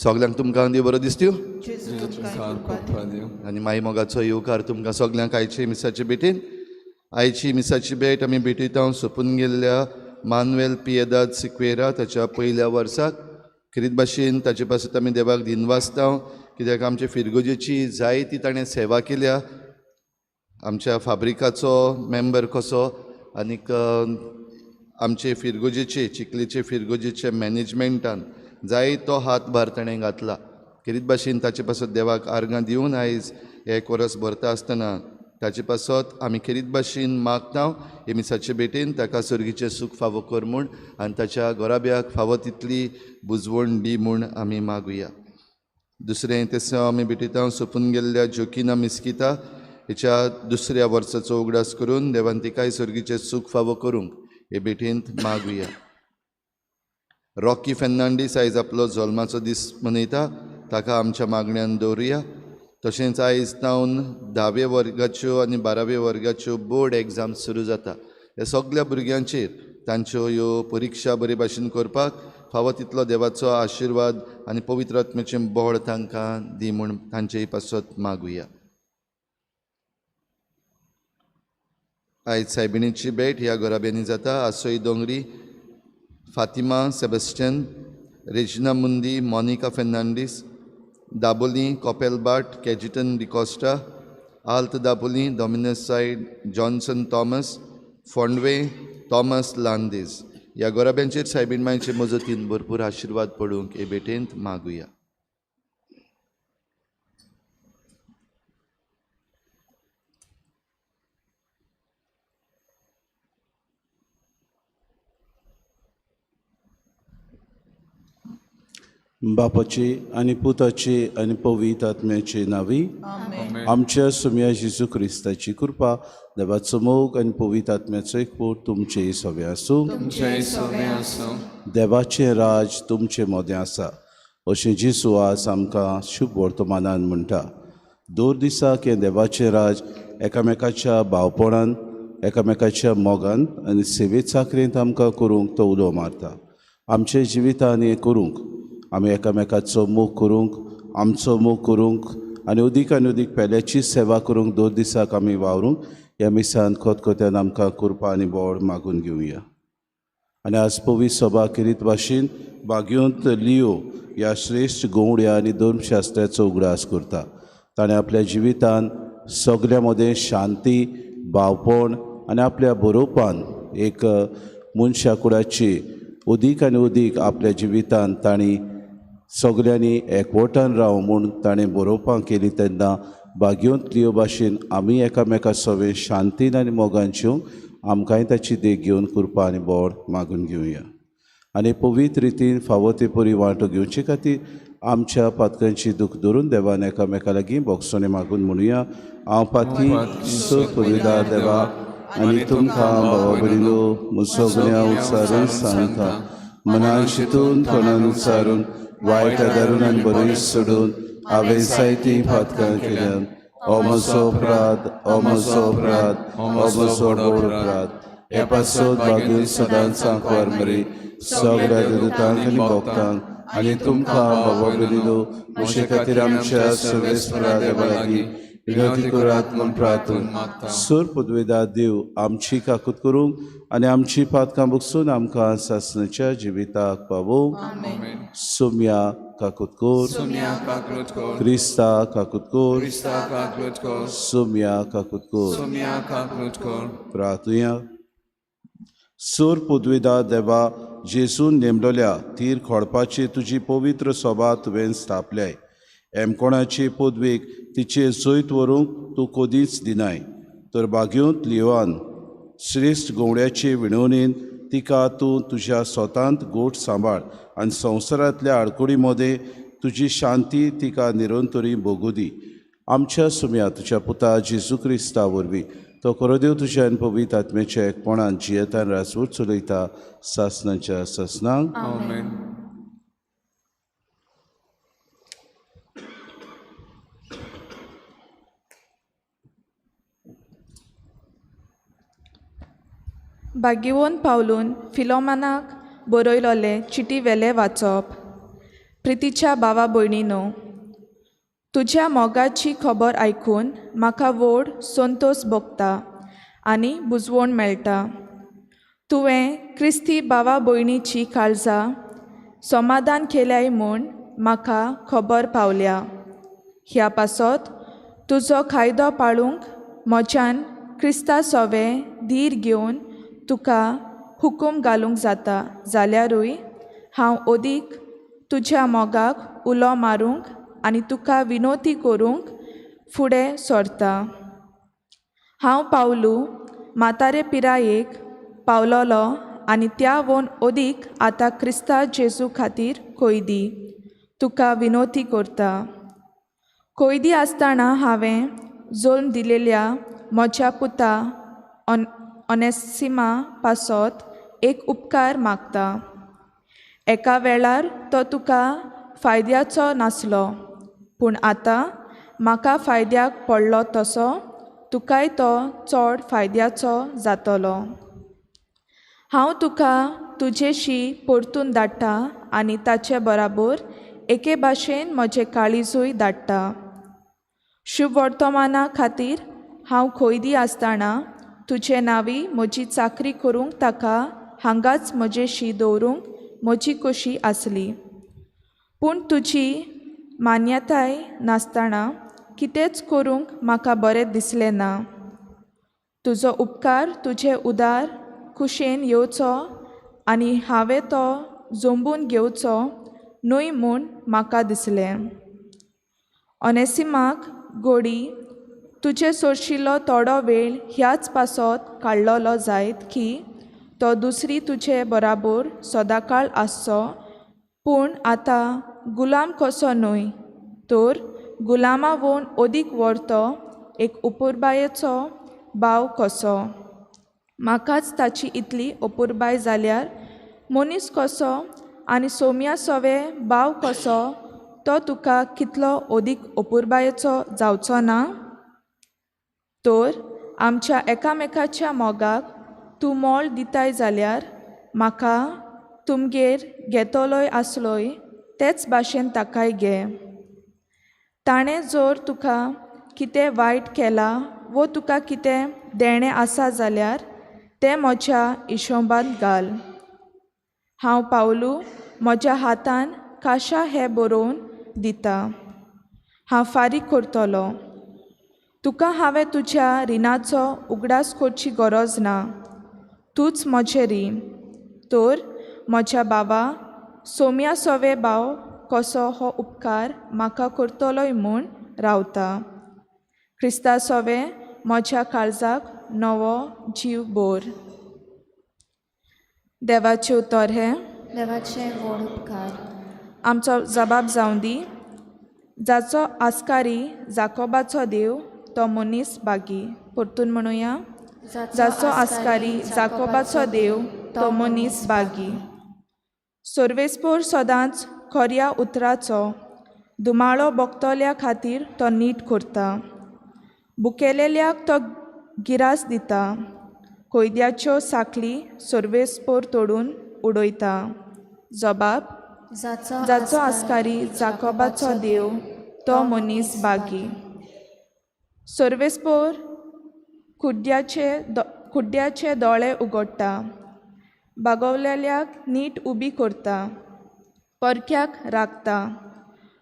सगल्यांक तुमकां देव बरो दिसत्यो जेजू तुमकां कृपा दिवं. आनी माई मोगाचो येवकार तुमकां सगल्यांक आयचे मिसाचे भेटीन. आयची मिसाची भेट आमी भेटयता सोंपून गेल्ल्या मानुएल पियेदाद सिक्वेरा ताच्या पयल्या वर्साक. खेरीत भाशेन ताचे पासत आमी देवाक दिनवासता कित्याक आमचे फिरगोजेची जायती ताणें सेवा केल्या. आमच्या फाब्रिकाचो मेंबर कसो आनीक आमचे फिरगोजेचे चिखलेचे फिरगोजेचे मॅनेजमेंटान जायतो हातभार ताणें घातला. खेरीत भाशेन ताचे पासत देवाक आर्गां दिवन आयज हे कोरस भरता आसतना ताचे पासत आमी खेरीत भाशेन मागता हे मिसाचे भेटेन ताका सर्गीचें सूख फावो कर म्हूण आनी ताच्या घराब्याक फावो तितली बुजवण दी म्हूण आमी मागुया. दुसरें तेसांव आमी भेटयता सोंपून गेल्ल्या जोकिना मिस्किता हेच्या दुसऱ्या वर्साचो उगडास करून देवान तिकाय सर्गीचें सूख फावो करूंक हे भेटेंत मागुया. रॉकी फेर्नांडीस आयज आपलो जल्माचो दीस मनयता, ताका आमच्या मागण्यान दवरुया. तशेंच आयज तावन 10व्या वर्गाच्यो आनी 12व्या वर्गाच्यो बोर्ड एग्जाम सुरू जाता. ह्या सगल्या भुरग्यांचेर तांच्यो ह्यो परिक्षा बरे भाशेन करपाक फावो तितलो देवाचो आशिर्वाद आनी पवित्र आत्म्याचें बळ तांकां दी म्हूण तांचेय पासत मागुया. आयज सायबिणीची भेट ह्या घराब्यांनी जाता. आसोय दोंगरी, फातिमा सेबेस्टियन, रेजिना मुंदी, मोनिका फेर्नांडीस, दाबोली, कॉपेलबाट, कॅजिटन डिकॉस्टा, आल्त दाबोली, डॉमिनस सायड, जॉन्सन थॉमस, फोंडवे, थॉमस लांदीस ह्या घराब्यांचेर सायबीण मांयचे मजतीन भरपूर आशिर्वाद पडूंक हे भेटेंत मागुया. बापाचे आनी पुताचे आनी पवित्र आत्म्याचे नांवी आमच्या सुम्या जेजू क्रिस्ताची कृपा, देवाचो मोग आनी पवित्र आत्म्याचो एकवट तुमचे सगळे आसूं. देवाचें राज तुमचे मदें आसा अशें जेजू आज आमकां शुभ वर्तमानान म्हणटा. दर दिसाक हें देवाचें राज एकामेकाच्या भावपणान, एकामेकाच्या मोगान आनी सेवे चाकरेंत आमकां करूंक तो उलो मारता. आमच्या जिवितान हें करूंक आमी एकामेकाचो मोग करूंक, आमचो मोग करूंक आनी अदीक आनी अदीक पेल्याची सेवा करूंक दर दिसाक आमी वावरूंक ह्या मिसान खतखत्यान आमकां कृपा आनी बळ मागून घेवया. आनी आज पवित्र सभा खेरीत भाशेन बागयोंत लियो ह्या श्रेश्ठ गवड्या आनी धर्मशास्त्राचो उगडास करता. ताणें आपल्या जिवितान सगल्या मदें शांती, भावपण आनी आपल्या बरोवपान एक मनशा कुडाची अदीक आनी अदीक आपल्या जिवितान तांणी सगल्यांनी एकवटान राव म्हूण ताणें बरोवपाक केली. तेन्ना बागयोंत लियो भाशेन आमी एकामेका सगळे शांतीन आनी मोगान जिवंक आमकांय ताची देख घेवन कृपा आनी बळ मागून घेवया. आनी पवित्र रितीन फावो ते परी वांटो घेवचे खातीर आमच्या पातकांची दूख धरून देवान एकामेका लागीं बोगसणे मागून म्हणुया. हांव पातकी स पुर्विदार देवा आनी तुमकां भावा भयणीनो सगळ्यां उच्चारून सांगता, मनान शितून तोंडान उच्चारून वायट आदारून आनी बरें सोडून हांवें जायतीं पातकां केल्यात. हो म्हजो अपराध, हो म्हजो अपराध, हो म्हजो व्हड अपराध. हे पासत बागेन सदांच सांकवार मरे सगळ्या दुतांक आनी भक्तांक आनी तुमकां बाबा भयणीनो म्हजे खातीर आमच्या सर्वेस्परा देवा लागीं विनवती करात म्हूण प्रार्थून. सूर पदवेदार देव आमची काकूत करूंक आनी आमची पातकां बगसून आमकां सासणाच्या जिविताक पावोवंक. सुम्या काकूत कर, क्रिस्ता काकूत कर, सुम्या काकूत कर. प्रार्थुया. सूर पदवेदार देवा, जेजून नेमलोल्या तीर खोडपाची तुजी पवित्र सभा तुवें स्थापल्याय. एमकोणाचे पदवेक तिचे जैत व्हरूंक तूं कदींच दिनाय, तर बागयोंत लियोआन श्रेश्ठ गवड्याचे विणवणेन तिका तूं तुज्या स्वतांत गोठ सांबाळ आनी संवसारांतल्या आडकुडी मदें तुजी शांती तिका निरंतरी भोगू दी. आमच्या सुम्या तुज्या पुता जेजू क्रिस्ता वरवीं तो खरो देव तुज्या आनी पवित्र आत्म्याच्या एकपणान जियेतान राजवट चलयता सासणाच्या सासणाक. आमेन. बागीवोन पावलून फिलोमानाक बरयलोले चिटी वेले वाचप. प्रितीच्या भावा भयणीनो, तुज्या मोगाची खबर आयकून म्हाका व्हड संतोस भोगता आनी बुजवण मेळटा. तुवें क्रिस्ती भावा भयणीची काळजां समाधान केल्याय म्हूण म्हाका खबर पावल्या. ह्या पासत तुजो कायदो पाळूंक म्हज्यान क्रिस्ता सोवे धीर घेवन तुका हुकूम घालूंक जाता जाल्यारूय हांव अदीक तुज्या मोगाक उलो मारूंक आनी तुका विनोती करूंक फुडें सरता. हांव पावलू म्हातारे पिरायेक पावलोलो आनी त्या वोन अदीक आतां क्रिस्ता जेजू खातीर कोयदी तुका विनोती करता. कोयदी आसतना हांवें जल्म दिलेल्या म्हज्या पुता ओनेसिमा पासत एक उपकार मागता. एका वेळार तो तुका फायद्याचो नासलो, पूण आतां म्हाका फायद्याक पडलो तसो तुकाय तो चड फायद्याचो जातलो. हांव तुका तुजेशी परतून धाडटा आनी ताचे बराबर एके भाशेन म्हजें काळीजूय धाडटा. शुभ वर्तमाना खातीर हांव खोयदी आसतना तुजे नांवी म्हजी चाकरी करूंक ताका हांगाच म्हजेशी दवरूंक म्हजी खोशी आसली, पूण तुजी मान्यताय नासतना कितेंच करूंक म्हाका बरें दिसलें ना. तुजो उपकार तुजे उदार खुशेन येवचो आनी हांवें तो जंबून घेवचो न्हय म्हूण म्हाका दिसलें. ओनेसिमाक गोडी तुजे सोरशिल्लो थोडो वेळ ह्याच पासत काडलेलो जायत की तो दुसरी तुजे बराबर सदांकाळ आसचो, पूण आतां गुलाम कसो न्हय तर गुलामा वोन अदीक व्हरतो एक अपुरबायेचो भाव कसो. म्हाकाच ताची इतली अपुरबाय जाल्यार मनीस कसो आनी सोम्या सोवे भाव कसो तो तुका कितलो अदीक अपुरबायेचो जावचो ना? तर आमच्या एकामेकाच्या मोगाक तूं मोल दिताय जाल्यार म्हाका तुमगेर घेतलोय आसलोय तेच भाशेन ताकाय घे. ताणें जर तुका कितें वायट केलां वो तुका कितें देणें आसा जाल्यार तें म्हज्या हिशोबांत घाल. हांव पावलू म्हज्या हातान काशा हें बरोवन दिता. हांव फारीक करतलो. तुका हांवें तुज्या रिणाचो उगडास करची गरज ना, तूंच म्हजें रीण. तर म्हज्या बाबा सोम्या सोवे भाव कसो हो उपकार म्हाका करतलोय म्हूण रावता. क्रिस्ता सोवे म्हज्या काळजाक नवो जीव बोर. देवाचें उतर हें देवाचे व्हड उपकार. आमचो जबाब जावं दी. जाचो आस्कारी जाकोबाचो देव तो मनीस बागी. परतून म्हणुया, जाचो आस्कारी जाकोबाचो देव तो मनीस बागी. सर्वेस्पोर सदांच खऱ्या उतराचो दुमाळो भोगतल्या खातीर तो नीट करता. बुकेलेल्याक तो गिरास दिता. कोयद्याच्यो साखळी सर्वेस्पोर तोडून उडयता. जबाब जाचो आस्कारी जाकोबाचो देव तो मनीस बागी. सर्वेस्पोर कुड्ड्याचे दोळे उगडटा, बागवलेल्याक नीट उबी करता, परक्याक राखता,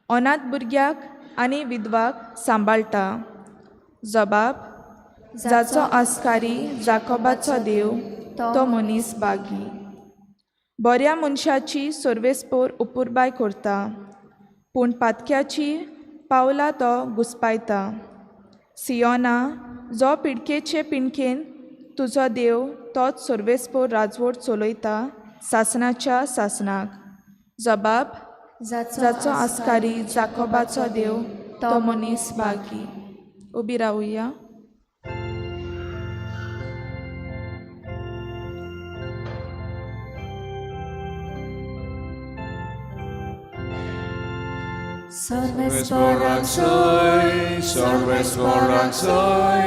अनाथ भुरग्याक आनी विधवाक सांबाळटा. जबाब जाचो आस्कारी जाकोबाचो देव तो मनीस बागी. बऱ्या मनशाची सर्वेस्पोर अपुरबाय करता, पूण पातक्याची पावलां तो घुस्पायता. सियोना, जो पिडकेचे पिणकेन तुजो देव तोच सर्वेस्पोर राजवट चलयता सासणाच्या सासणाक. जबाब जाचो आस्कारी जाकोबाचो देव तो मनीस बागी. उबी रावया. Sarvesporak soy, sarvesporak soy,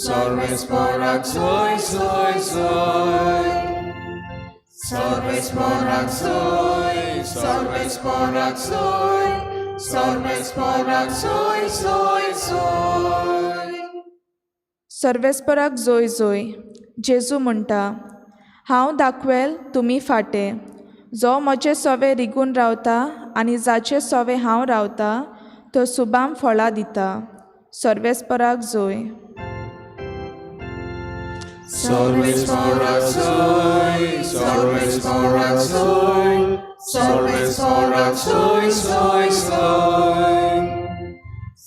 sarvesporak soy, soy, soy. सर्वेस्पराक सोय, सर्वेस्पराक सोय, सर्वेस्पराक सोय, सोय, सोय. सर्वेस्पराक जोय जोय. जेजू म्हणटा, हांव दाखवेल तुमी फाटें, जो म्हजे सोवे रिगून रावता आनी जाचे सोवे हांव रावता तो सुबाम फळां दिता. सर्वेस्पराक जोय. सर्वेस्पराक सोय, सर्वेस्पराक सोय, सर्वेस्पराक सोय, सोय, सोय.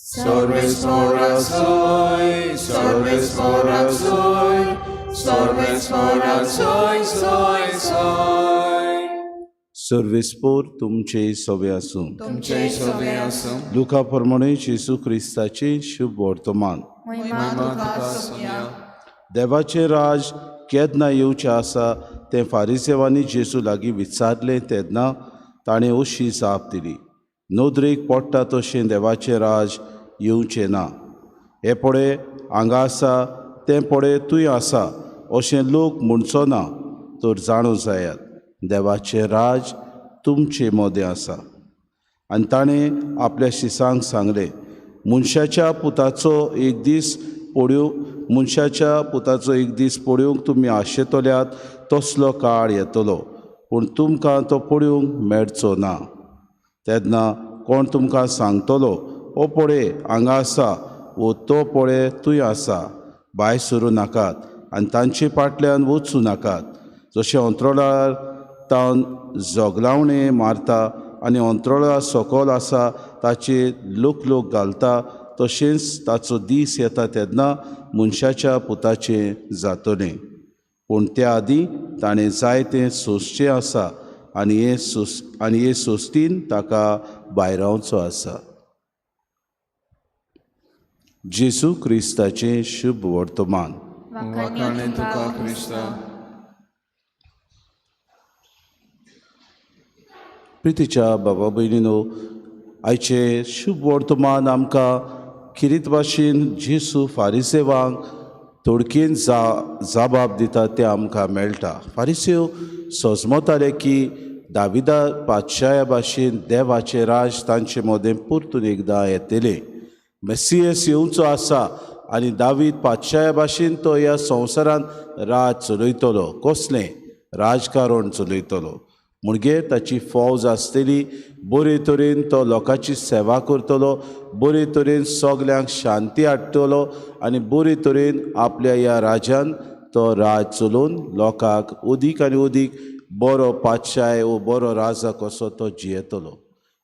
सर्वेस्पराक सोय, सर्वेस्पराक सोय, सर्वेस्पराक सोय, सोय, सोय. सर्वेस्पोर तुमचे सवे आसूं. तुमचे सवे आसूं. लुका प्रमाणे जेजू क्रिस्ताचें शुभ वर्तमान. महिमा तुका सोम्या. देवाचें राज केन्ना येवचें आसा तें फारिसेवांनी जेजू लागीं विचारलें तेन्ना ताणें अशी जाप दिली, नदरेक पडटा तशें देवाचें राज येवचें ना. हें पळय हांगा आसा, तें पळय थंय आसा अशें लोक म्हणचो ना, तर जाणू जायात देवाचें राज तुमचे मदें आसा. आनी ताणें आपल्या शिसांक सांगलें, मनशाच्या पुताचो एक दीस पळोवंक, मनशाच्या पुताचो एक दीस पळोवंक तुमी आशेतल्यात तसलो काळ येतलो, पूण तुमकां तो पळोवंक मेळचो ना. तेन्ना कोण तुमकां सांगतलो, ओ पळय हांगा आसा, वो तो पळय थंय आसा, भायर सरूं नाकात आनी तांचे फाटल्यान वचूं नाकात. जशें अंत्रोळार तावन जोगलावणें मारता आनी अंत्रोळा सकयल आसा ताचेर लोक लोक घालता, तशेंच ताचो दीस येता तेन्ना मनशाच्या पुताचें जातलें. पूण त्या आदीं ताणें जायतें सोंसचें आसा आनी हे सोस्तीन ताका भायरावचो आसा. जेजू क्रिस्ताचें शुभ वर्तमान. वाखाणे तुका क्रिस्ता. प्रितीच्या बाबा भयणीनो, आयचें शुभ वर्तमान आमकां खिरीत भाशेन जेजू फारिसेवांक थोडकेन जाबाब दिता तें आमकां मेळटा. फारिसेव सजमताले की दाविदा पातशाया भाशेन देवाचें राज तांचे मदें परतून एकदां येतलें, मेसियस येवचो आसा आनी दावीद पातशाया भाशेन तो ह्या संवसारांत राज चलयतलो. कसलें राजकारण चलयतलो म्हणगे ताची फौज आसतली, बरे तरेन तो लोकांची सेवा करतलो, बरे तरेन सगल्यांक शांती हाडटलो आनी बरे तरेन आपल्या ह्या राज्यान तो राज चलोवन लोकांक अदीक आनी अदीक बरो पातशाय वो बरो राजा कसो तो जियेतलो.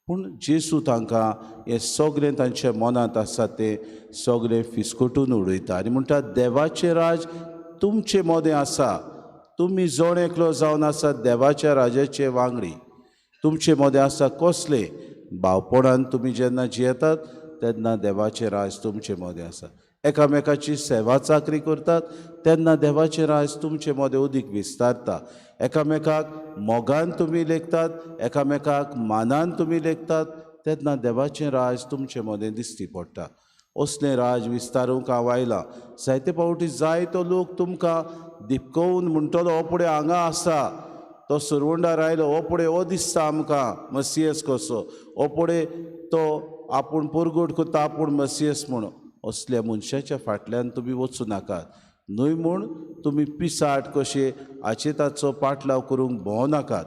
पूण जेजू तांकां हें सगळें तांच्या मनांत आसा तें सगळें फिसकटून उडयता आनी म्हणटा, देवाचें राज तुमचे मदें आसा, तुमी जण एकलो जावन आसा देवाच्या राजाचे वांगडी. तुमचे मदें आसा कसले भावपणान तुमी जेन्ना जियेतात तेन्ना देवाचें राज तुमचे मदें आसा. एकामेकाची सेवा चाकरी करतात तेन्ना देवाचें राज तुमचे मदें अदीक विस्तारता. एकामेकाक मोगान तुमी लेखतात, एकामेकाक मानान तुमी लेखतात तेन्ना देवाचें राज तुमचे मदें दिश्टी पडटा. असलें राज विस्तारूंक हांव आयलां. जायते फावटी जायतो लोक तुमकां दिपकोवन म्हणटलो, हो पळय हांगा आसा, तो सुरवंडार आयलो, हो पळय हो दिसता आमकां मसियस कसो, हो पळय तो आपूण परगट करता आपूण मसियस म्हूण. असल्या मनशाच्या फाटल्यान तुमी वचूं नाकात, न्हय म्हूण तुमी पिसाट कशे हाचे ताचो पाटलाव करूंक भोंव नाकात.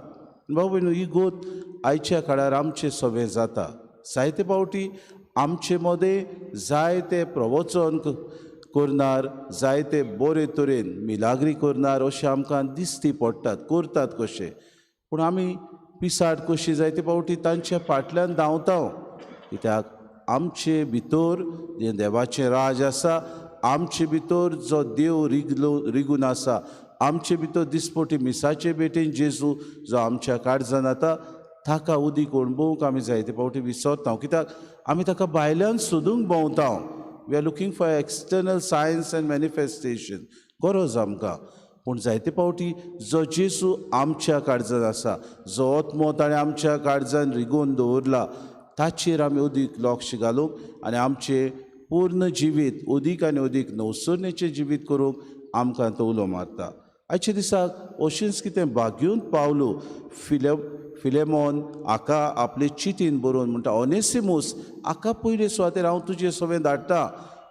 भाव भयणीनो, ही गोत आयच्या काळार आमचें सवें जाता. जायते फावटी आमचे मदें जायते प्रवचन करणार, जायते बरे तरेन मिलाग्री करणार अशें आमकां दिश्टी पडटात, करतात कशे, पूण आमी पिसाट कशी जायते फावटी तांच्या फाटल्यान धांवता. कित्याक आमचे भितर जें देवाचें राज आसा, आमचे भितर जो देव रिगून आसा, आमचे भितर दिसपटी मिसाचे भेटेन जेजू जो आमच्या काळजान आतां ताका उदीक अणभवूंक आमी जायते फावटी विसरता. कित्याक आमी ताका भायल्यान सोदूंक भोंवता. We are looking for external signs and manifestation, गरज आमकां. पूण जायते फावटी जो जेजू आमच्या काळजान आसा, जो आत्मो ताणें आमच्या काळजान रिगोवन दवरला, ताचेर आमी अदीक लक्ष घालूंक आनी आमचें पूर्ण जिवीत अदीक आनी अदीक नवसरणेचें जिवीत करूंक आमकां तो उलो मारता. आयच्या दिसाक अशेंच कितें बागेवन पावलो फिलेमोन हाका आपले चितीन बरोवन म्हणटा, ओनेसिमूस हाका पयले सुवातेर हांव तुजे सवें धाडटा,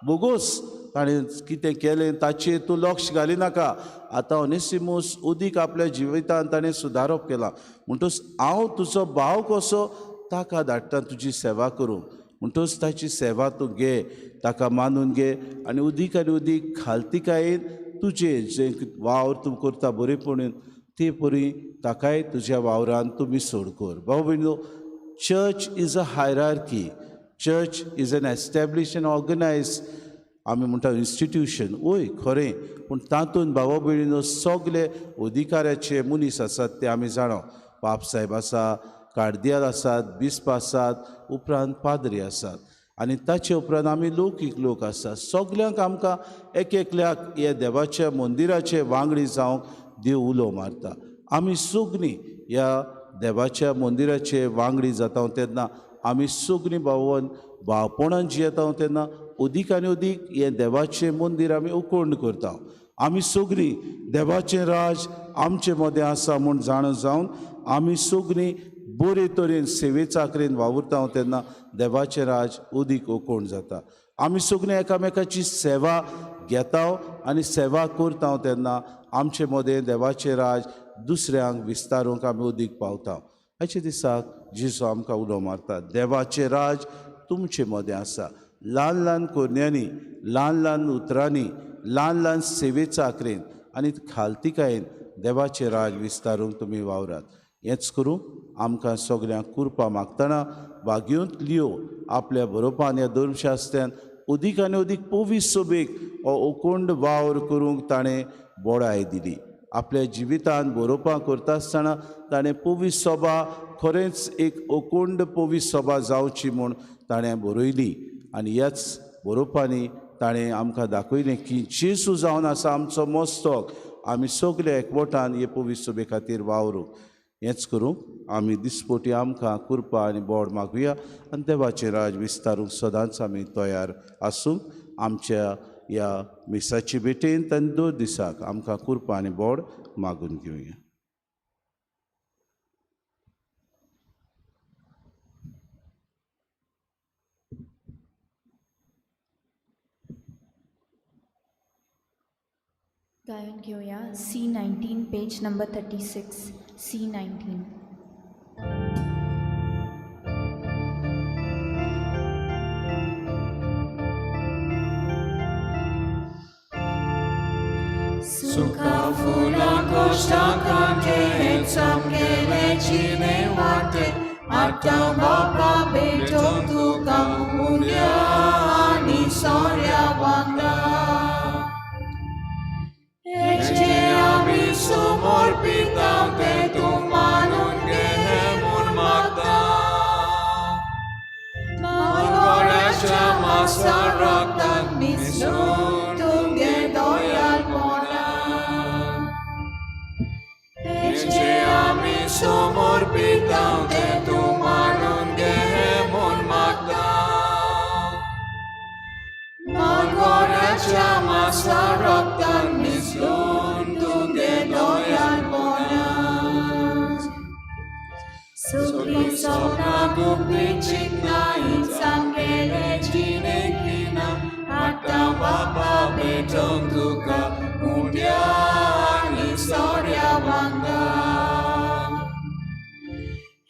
बोगोस ताणें कितें केलें ताचेर तूं लक्ष घालिनाका. आतां ओनेसिमूस उदीक आपल्या जिवितान ताणें सुदारप केलां, म्हणटच हांव तुजो भाव कसो ताका धाडटा तुजी सेवा करूंक, म्हणटच ताची सेवा तूं घे, ताका मानून घे आनी उदीक आनी उदीक खालतिकायेन तुजें जें वावर तूं करता बरेपणून ते परी ताकाय तुज्या वावरान तूं मिसोड कर. भाव भयणीनो, church is a hierarchy, church is an establish and organise आमी म्हणटा इन्स्टिट्यूशन, वय खरें, पूण तातूंत भावा भयणीनो सगले अधिकाऱ्याचे मनीस आसात ते आमी जाणा. पाप साहेब आसा, कार्दियाल आसात, बिस्प आसात, उपरांत पाद्री आसात आनी ताचे उपरांत आमी लौकीक लोक आसात. सगल्यांक आमकां एक एकल्याक ह्या देवाच्या मंदिराचे वांगडी जावंक देव उलो मारता. आमी सगळीं ह्या देवाच्या मंदिराचे वांगडी जाता तेन्ना आमी सगळीं भावन भावपणान जियेता तेन्ना अदीक आनी अदीक हें देवाचें मंदीर आमी उकोंड करता. आमी सगळीं देवाचें राज आमचे मदें आसा म्हूण जाणा जावन आमी सगळीं बरे तरेन सेवे चाकरेन वावुरता तेन्ना देवाचें राज अदीक उकोंड जाता. आमी सगळीं एकामेकाची सेवा घेता आनी सेवा करता तेन्ना आमचे मदें देवाचें राज दुसऱ्यांक विस्तारूंक आमी अदीक पावता. आयच्या दिसाक जेजू आमकां उलो मारता, देवाचें राज तुमचे मदें आसा. ल्हान ल्हान कोरण्यांनी, ल्हान ल्हान उतरांनी, ल्हान ल्हान सेवे चाकरेन आनी खालतिकायेन देवाचें राज विस्तारूंक तुमी वावरात. हेंच करूं आमकां सगल्यांक कुरपा मागतना बागेवंत लियो आपल्या बरोवपान ह्या धर्मशास्त्यान अदीक आनी अदीक पवित्र सोबेक हो उकोंड वावर करूंक ताणें बोडाय दिली. आपल्या जिवितान बरोवपां करता आसतना ताणें पवित्र सभा खरेंच एक अकोंड पवित्र सभा जावची म्हूण ताणें बरयली आनी ह्याच बरोवपांनी ताणें आमकां दाखयलें की जेजू जावन आसा आमचो मस्तक, आमी सगळे एकवटान हे पवित्र सभे खातीर वावरूंक. हेंच करूंक आमी दिसपोटी आमकां कुरपा आनी बोड मागुया आनी देवाचें राज विस्तारूंक सदांच आमी तयार आसूंक. आमच्या ह्या मिसाची भेटेन आनी दर दिसाक आमकां कुरपा आनी बोड मागून घेवया. गायन घेवया C19 page number 36, C19. सुखा फुलां कोश्टां कांटे सामकेले जिणे वाटे आतां बापा भेटोवंक तुका उंड्या आनी सोऱ्या वांगडा. हेचे आमी समर्पिता तें तूं मानून घे म्हूण मागता. मालगोड्याच्या मासा रक्तान मिसळून तुमगे दयाळपणान. हेचे आमी समर्पिता तें तूं मानून घे म्हूण मागता. मालगोड्याच्या मासा रक्तान मिसळून तुमगे दयाळपणान. सगळीं सपनां गुपीत चिंतनां सामकेले जिणे खिणां आतां बापा भेटोवंक तुका उंड्या आनी सोऱ्या वांगडा.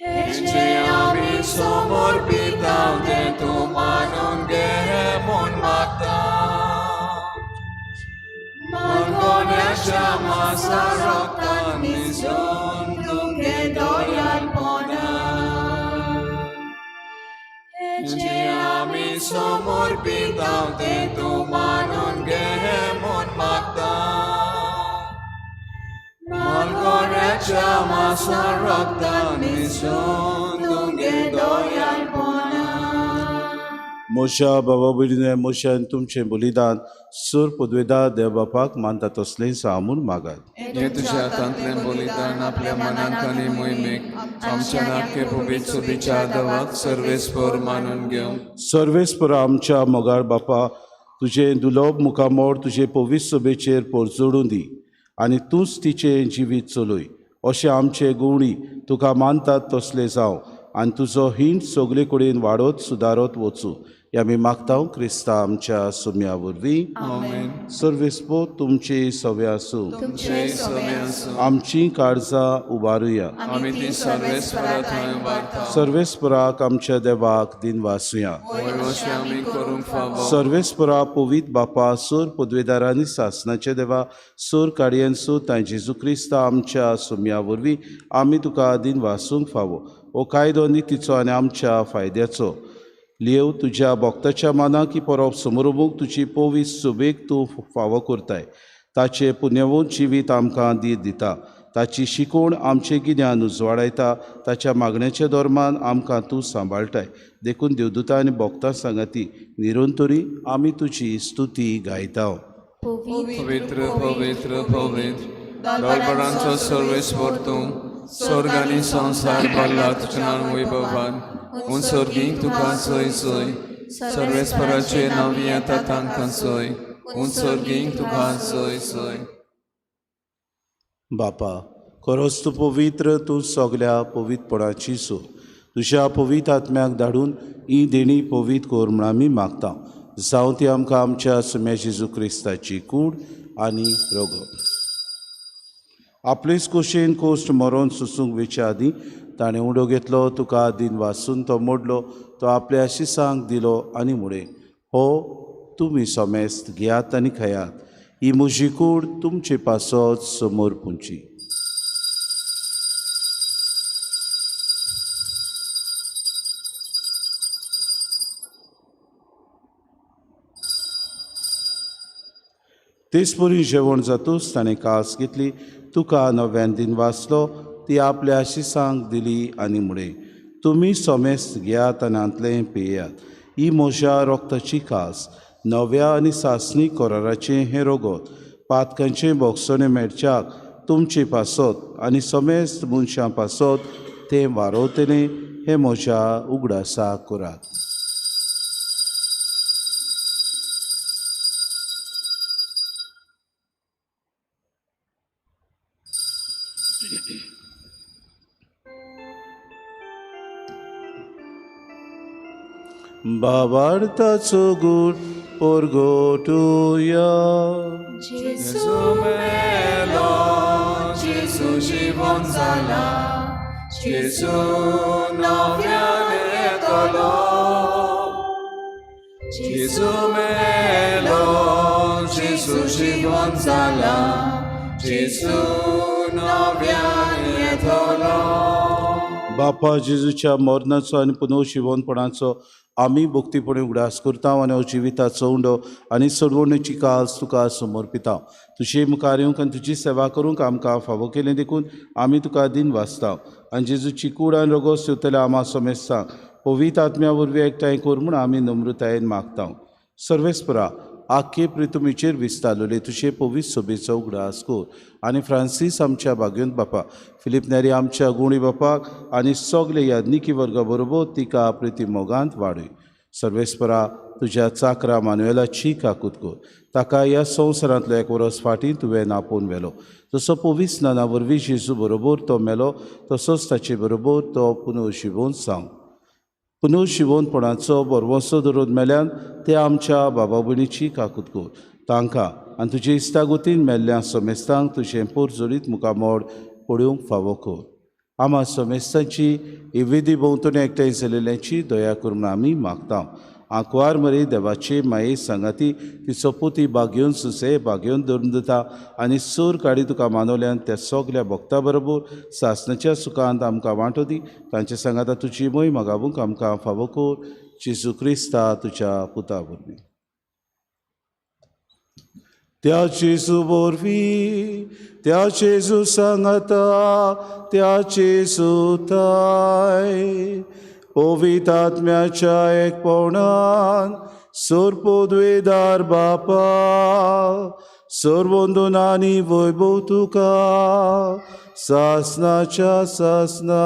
हेचे आमी समर्पिता तें तूं मानून घे म्हूण मागता. मालगोड्याच्या मासा रक्तान मिसळून तुमगे दयाळपणान. हेचे आमी समर्पिता तें तूं मानून घे म्हूण मागता. मालगोड्याच्या मासा रक्तान मिसळून तुमगे दयाळपणान. म्हज्या बाबा भयणीन म्हज्यान तुमचें बलिदान सर पदवेदा देव बापाक मानता तसलेंच हांव म्हूण मागात. हें तुज्या हातांतलें बलिदान आपल्या मनांत आनी मोहिमेक आमच्या नाटके पवित्र सोबीच्या देवाक सर्वेस्पर मानून घेवं. सर्वेस्पर आमच्या मोगाळ बापा, तुजें दुलोब मुखामोड तुजे पवित्र सभेचेर पोरजोडूं दी आनी तूंच तिचें जिवीत चलय. अशें आमचे गुवणी तुका मानतात तसले जावं आनी तुजो हिंड सगळे कडेन वाडत सुदारत वचूं. हे आमी मागता क्रिस्ता आमच्या सुम्या वरवीं. सर्वेस्पो तुमची सवे आसूं. आमची काळजां उबारुया. सर्वेस्पराक आमच्या देवाक दिनवासुया. सर्वेस्परा पवित्र बापा सोर पदवेदारांनी सासनाचे देवा सोर काडयेन सो तांय जेजू क्रिस्ता आमच्या सुम्या वरवीं आमी तुका दिनवासूंक फावो. हो कायदो नितीचो आनी आमच्या फायद्याचो. लियव तुज्या भक्ताच्या मानाक ही परब समरोबूंक तुजी पवित्र सुबेक तूं फावो करताय. ताचें पुण्यवंत जिवीत आमकां दीर दिता. ताची शिकवण आमचें गिन्यान उजवाडायता. ताच्या मागण्याच्या धर्मान आमकां तूं सांबाळटाय. देखून देवदूता आनी भक्तां सांगाती निरंतरी आमी तुजी स्तुती गायता. पवित्र पवित्र पवित्र दळबळांचो सर्वेस्पर तूं, स्वर्ग आनी संवसार भरला तुज्या नांवान वैभवान. उन स्वर्गीक तुका जय जय. सर्वेस्पराचे नांव येता तांकां जय. उन स्वर्गीक तुका जय जय. बापा खरोच तूं पवित्र, तूं सगल्या पवित्रपणाची सो. तुज्या पवित्र आत्म्याक धाडून ही देणी पवित्र कर म्हूण आमी मागता. जावं ती आमकां आमच्या सुम्या जेजू क्रिस्ताची कूड आनी रोगत. आपलेच कुशीन कोश्ट मरोन सोसूंक वेच्या आदीं ताणें उडो घेतलो, तुका दिन वासून तो मोडलो, तो आपल्या आशिसांक दिलो आनी म्हळें, हो तुमी समेस्त घेयात आनी खायात, ही म्हजी कूड तुमचे पासत समोर पुंची. तेच परी जेवण जातूच ताणें कास घेतली, तुका नव्यान दिन वाचलो, ती आपल्या आशिसांक दिली आनी म्हळें, तुमी समेस्त घेयात आनी हांतलें पियेयात, ही म्हज्या रोगताची कास, नव्या आनी सासणी कराराचें हें रोगत, पातकांचें भोगसणें मेळच्याक तुमचे पासत आनी समेस्त मनशां पासत तें वारोवतलें, हें म्हज्या उगडासाक करात. बाबार्थाचो गूण परगटुया. जेजू मेलो, जेजू जिवन जाला, जेजू नव्यान येतलो. जेजू मेलो, जेजू जिवन जाला, जेजू नव्यान येतलो. बापा जेजूच्या मरणाचो आनी पुनर्जिवनपणाचो आमी भक्तीपणी उगडास करता आनी हो जिविताचो उंडो आनी सोडवणेची कास तुका समर्पिता. तुजे मुखार येवंक आनी तुजी सेवा करूंक आमकां फावो केलें देखून आमी तुका दिन वाचता. आनी जेजूची कूड आनी रोगोस दिवतल्या आमा समेस्तांक पवित्र आत्म्या वरवीं एकठांय कर म्हूण आमी नम्रतायेन मागता. सर्वेस्परा आख्खे प्रितुमीचेर विस्तारलेले तुजे पवित्र सोबेचो उगडास कर आनी फ्रांसीस आमच्या भाग्योंत बापा, फिलीप नेरी आमच्या गुणी बापाक आनी सगळे याज्ञिकी वर्गा बरोबर तिका प्रिती मोगांत वाडय. सर्वेस्परा तुज्या चाकरा मानुएलाची काकूत कर, ताका ह्या संवसारांतलो एक वरस फाटीं तुवें नापोवन व्हेलो. जसो पवित्र नाना वरवीं जेजू बरोबर तो मेलो तसोच ताचे बरोबर तो पुनर्जिवोवन जावं. पुनर्जिवनपणाचो बरवसो धरून मेल्यान ते आमच्या बाबा भयणीची काकूत कर. तांकां आनी तुजे इश्टागतीन मेल्ल्या समेस्तांक तुजें पोरजोरीत मुखामोड पळोवंक फावो कर. आमा समेस्तांची ही विधी भोंवतणी एकठांय जाल्ल्याची दया कर म्हूण आमी मागता. आंकवार मरे देवाचे माये सांगाती तिचो पोती बागेवन सुसे बागेवन धरून दिता आनी सूर काडी तुका मानवल्यान त्या सगल्या भक्ता बरोबर सासणाच्या सुखांत आमकां वांटो दी. तांचे सांगाता तुजी मोय मागावूंक आमकां फावो कर. जेजू क्रिस्ता तुज्या पुता वरवीं. त्या जेजू वरवीं, त्या जेजू सांगाता, त्या जेजू ताय पवित्र आत्म्याच्या एकपणान सोरपोद्वेदार बापा सर्वंदून आनी वैभव तुका सासनाच्या सासना.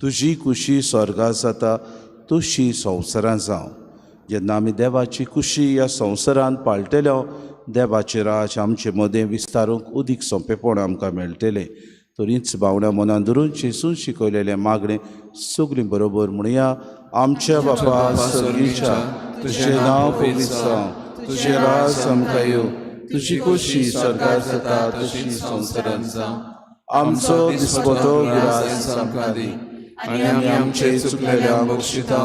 तुजी कुशी स्वर्गा जाता तशी संवसारांत जावं. जेन्ना आमी देवाची कुशी ह्या संवसारांत पाळटेले, देवाचें राज आमचे मदें विस्तारूंक अदीक सोंपेपण आमकां मेळटलें. तरीच भावणां मनान धरून जेजून शिकयलेलें मागणें सगळीं बरोबर म्हणया. आमच्या बापा सर्गीच्या, तुजें नांव पवित्र जावं, तुजें राज आमकां येवं, तुजी कुशी स्वर्गार जाता तशी संवसारांत जावं. आमचो दिसपटो ग्रास आमकां दी आनी आमी आमचे चुकलेल्यांक बक्षिता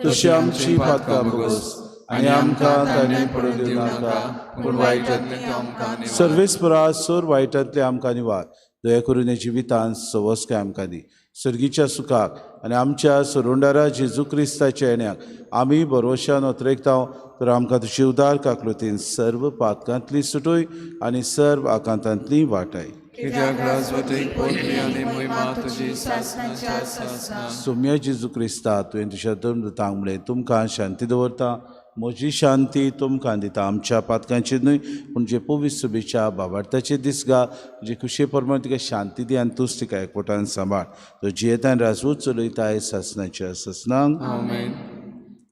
तशी आमची पातकां भोगोस आनी आमकां ताणें पडून दिवं नाका, पूण वायटांतलें तूं आमकां निवार. सर्वेस्परा सोर वायटांतलें आमकां निवार, दया करून जिवितांत सवस्काय आमकां दी. सर्गीच्या सुखाक आनी आमच्या सरुंडारा जेजू क्रिस्ताच्या येण्याक आमी भरवशान अत्रेकता, तर आमकां तुजी उदार काकलुतीन सर्व पातकांतली सुटूय आनी सर्व आकांतांतली वाटाय. कित्याक राजवटीक पदवी आनी महिमा तुजी सासणाच्या सासणा. सोम्या जेजू क्रिस्ता, तुवें तुज्या धर्मदूतांक म्हणलें, तुमकां शांती दवरता, म्हजी शांती तुमकां दिता. आमच्या पातकांची न्हय पूण जे पवित्र सुबेच्या बाबार्थाचे दिसगा जे खुशे प्रमाण तुका शांती दी आनी तूंच तिका एकवटान सांबाळ. तो जियेतान राजवट चलयताय सासणाच्या सासणांक. आमेन.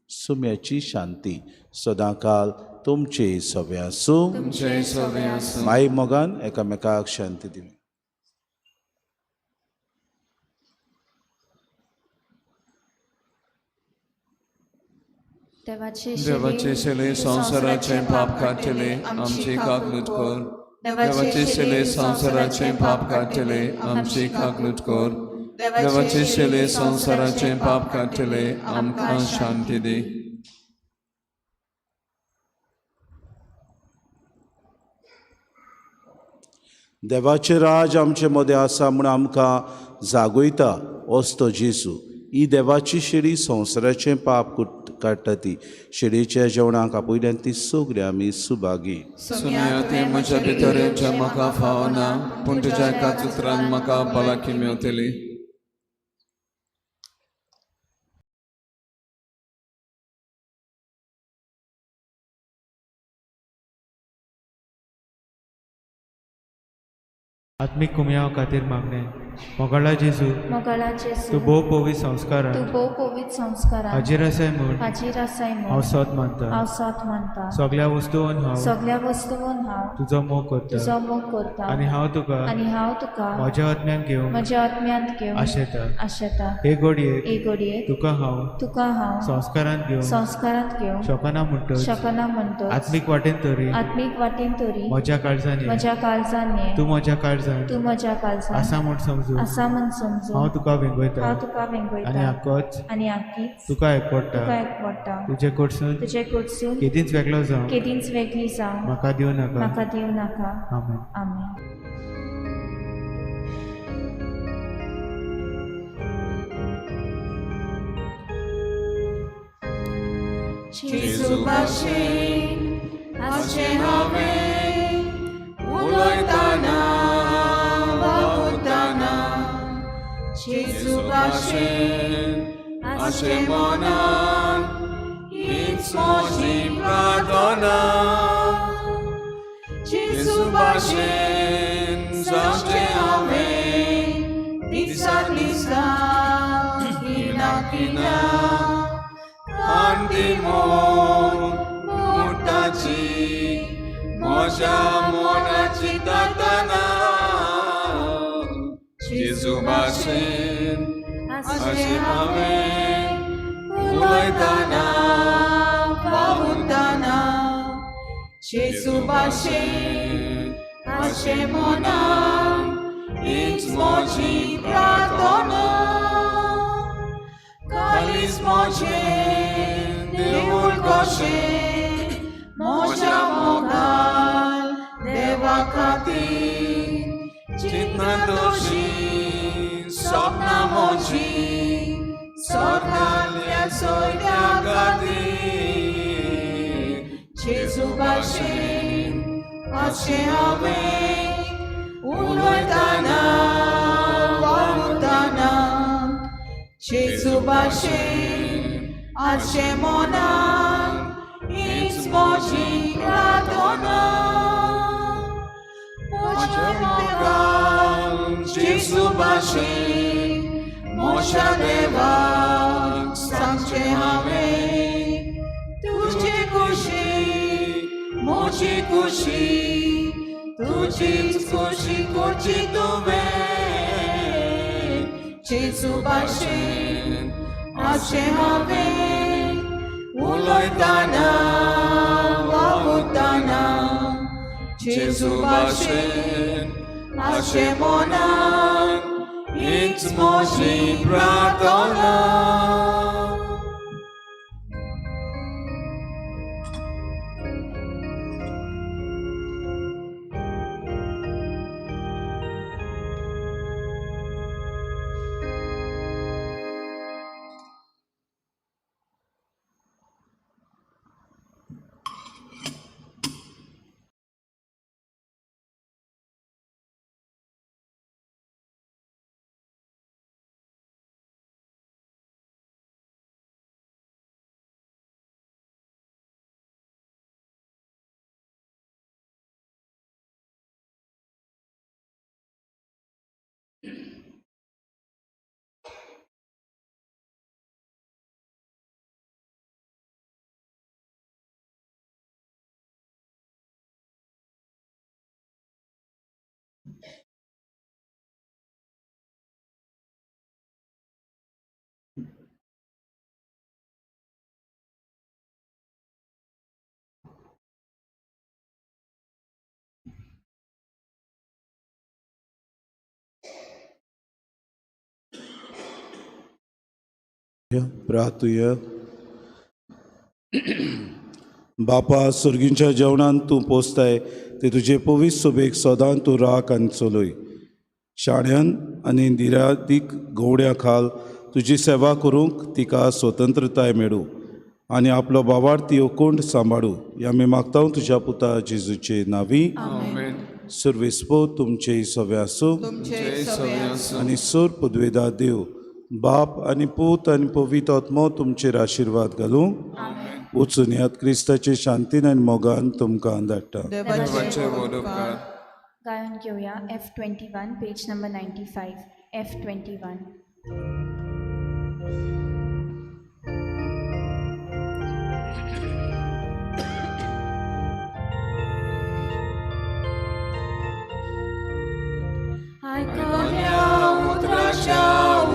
सुम्याची शांती सदांकाल तुमचे सगळे आसूं. तुमचें सगळें आसूं. माई मोगान एकामेकाक शांती दिली. देवाचे शिले संवसाराचें पाप काडटले, आमची काकलूट कर. देवाचे शिले संवसाराचें पाप काडटले, आमची काकलूट कर. देवाचे शिले संवसाराचें पाप काडटले, आमकां शांती दी. देवाचें राज आमचे मदें आसा म्हूण आमकां जागयता असतो जेजू. ही देवाची शेळी संवसाराचें पाप काडटा. ती शेळयेच्या जेवणाक आपयल्यान ती सगळीं आमी सुभागी. सुनिया, तें म्हज्या भितर येवचें म्हाका फावना, पूण तुज्या एकाच उतरान म्हाका भलायकी मेवतली. आत्मीक कुमयाव खातीर मागणें. मोगाळा जेजू, मोगाळा जेजू, तूं भोव पवित्र संस्कारान तूं भोव पवित्र संस्कारान हाजीर आसाय म्हूण हाजीर आसाय हांव म्हूण सोद मानता. हांव सोद मानता. सगळ्या वस्तून हांव सगळ्या वस्तून हांव तुजो मोग करता तुजो मोग करता आनी हांव तुका आनी हांव तुका म्हज्या आत्म्यान घेवंक म्हज्या आत्म्यांत घेवन आशेता. आशेता. हे घडयेक हे घडयेक तुका हांव तुका हांव संस्कारांत घेवंक संस्कारांत घेवंक शकना म्हणटच शकना म्हणटच आत्मीक वाटेन तरी आत्मीक वाटेन तरी म्हज्या काळजान ये. म्हज्या काळजान ये. तूं म्हज्या काळजान तूं म्हज्या काळजान आसा म्हूण समजून आसा म्हूण समजून हांव तुका वेंगयता हांव तुका आनी वेंगयता आकोच आनी आकीच तुका एकवटा. तुका एकवटा. तुजे कडसून तुजे कडसून केदींच वेगळो जावं केदींच वेगळी जावं म्हाका दिवं नाका. म्हाका दिवं नाका. आमेन. आमेन. जेजू भाशेन आसचें हांवें उलयतना वावुरतना, जेजू भाशेन आसचें मनान हीच म्हजी प्रार्थना. जेजू भाशेन जावचें हांवें दिसा दिसा खिणा खिणा, कांती मोग मुटाची म्हज्या मनाची तातना. जेजू भाशेन अशें हांवें उलयतना वावुरतना, जेजू भाशेन अशें मनान हीच म्हजी प्रार्थना. कालीज म्हजें देवूळ कशें म्हज्या मोगाल देवा खातीर, चिंतना तशी सपनां म्हजीं सोगल्या सोयऱ्या खातीर. जेजू भाशेन अशें हांवें उलयतना वावुरतना, जेजू भाशेन आसचें मनान हीच म्हजी प्रार्थना. म्हज्या मोगान जेजू भाशेन मोशा देवाक सांगचें हांवें तुजी खुशी म्हजी खुशी तुजीच खुशी करची तुवें जेजू भाशेन आसचें हांवें उलयतना वावुरतना जेजू भाशेन आसचें मनान हीच म्हजी प्रार्थना. प्रार्थुया. बापा सुर्गींच्या जेवणान तूं पोसताय ते तुजे पवित्र सोबेक सदां तूं राख आनी चलय. शाण्यान आनी निरादीक गवड्या खाल तुजी सेवा करूंक तिका स्वतंत्रताय मेळूं आनी आपलो बावार्थी अकोंड सांबाळूं. ह्या आमी मागता तुज्या पुता जेजूचे नांवी. सर्वेस्पो तुमचे सवे आसूं आनी सोर पुदवेदा देव बाप आनी पूत आनी पवित्र आत्मो तुमचेर आशिर्वाद घालूं. वचून यात क्रिस्ताचे शांतीन आनी मोगान तुमकां धाडटा. गायन घेवया F21 page number 95 F21. आयकल्या उतराच्या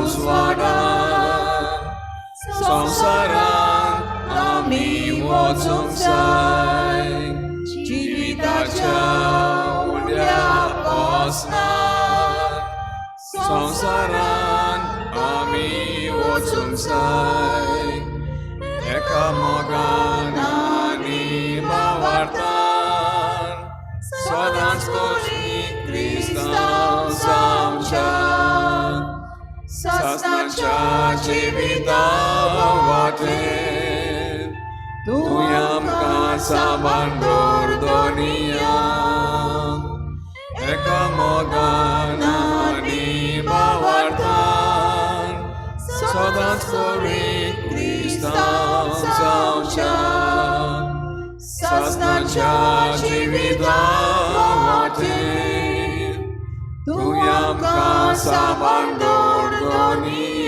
उजवाडान संवसारांत आमी वचूंक जाय जिविताच्या उण्या पसनान संवसारांत आमी वचूंक जाय एका मोगान आनी भावार्थान सदांच खोशी क्रिस्तांव जावच्या सासणाच्या जिविता वाटेर तूं आमकां साबार दवर दोनिया एका मोगान आनी भावार्थान सदांच खोशी क्रिस्तांव जावच्या सासणाच्या जिविता वाटेर तूं आमकां साबार दवर दोनिया.